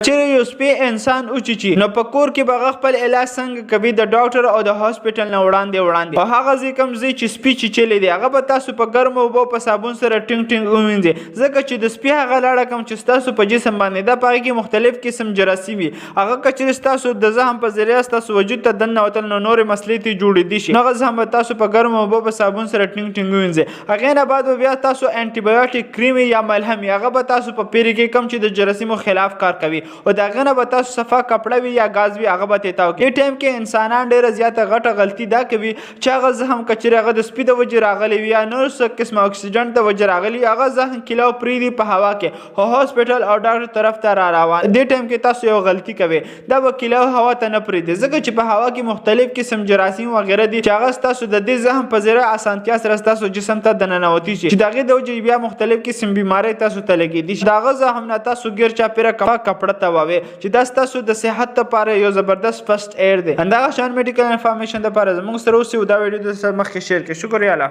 چیرې یو سپی انسان وچیچي، نو په کور کې به هغه خپل علاج څنګه کوي د ډاکټر او د هاسپټل نه وړاندې؟ او هغه ځای، کوم ځای چې سپي چیچلی دی، هغه به تاسو په ګرمو اوبو په صابون سره ټینګ ټینګ ووینځئ، ځکه چې د سپي هغه لاړه کوم چې ستاسو په جسم باندې ده، په هغې کې مختلف قسم جراثیم وي. هغه که چېرې ستاسو د زخم په ذریعه ستاسو وجود ته دننه وتل، نو نورې مسلې ترې جوړېدی شي. نو هغه زخم به تاسو په ګرمو اوبو په صابون سره ټینګ ټینګ ووینځئ. هغې نه بعد به بیا تاسو انټي بایوټیک کریم یا ملهم وي، هغه به تاسو په پیرې کې، کوم چې د جراثیمو خلاف کار کوي، او د هغه نه به تاسو صفا کپړه وي یا ګاز وي، هغه به ترې تاو کړئ. دې ټایم کې انسانان ډېره زیاته غټه غلطي دا کوي چې هغه زخم که چېرې هغه د سپي د وجې راغلی وي یا نور څه قسمه اکسیډنټ د وجې راغلی، هغه زخم کیلاو پرېږدي په هوا کې، خو هاسپټل او ډاکټر طرف ته را روان. دې ټایم کې تاسو یو غلطي کوئ، دا به کیلاو هوا ته نه پرېږدي، ځکه چې په هوا کې مختلف قسم جراثیم وغیره دي چې هغه ستاسو د دې زخم په ذریعه اسانتیا سره ستاسو جسم ته دننوتی شي، چې د هغې د وجې بیا مختلف قسم بیمارۍ تاسو ته لګېدی شي. د هغه زخم نه تاسو ګیر چاپېره کپړه تاووئ، چې دا ستاسو د صحت لپاره یو زبردست فرسټ ایډ دی. همدغه شان میډیکل انفارمیشن لپاره زموږ سره اوسئ او دا ویډیو د سره مخکې شیر کړئ. شکریه، الله.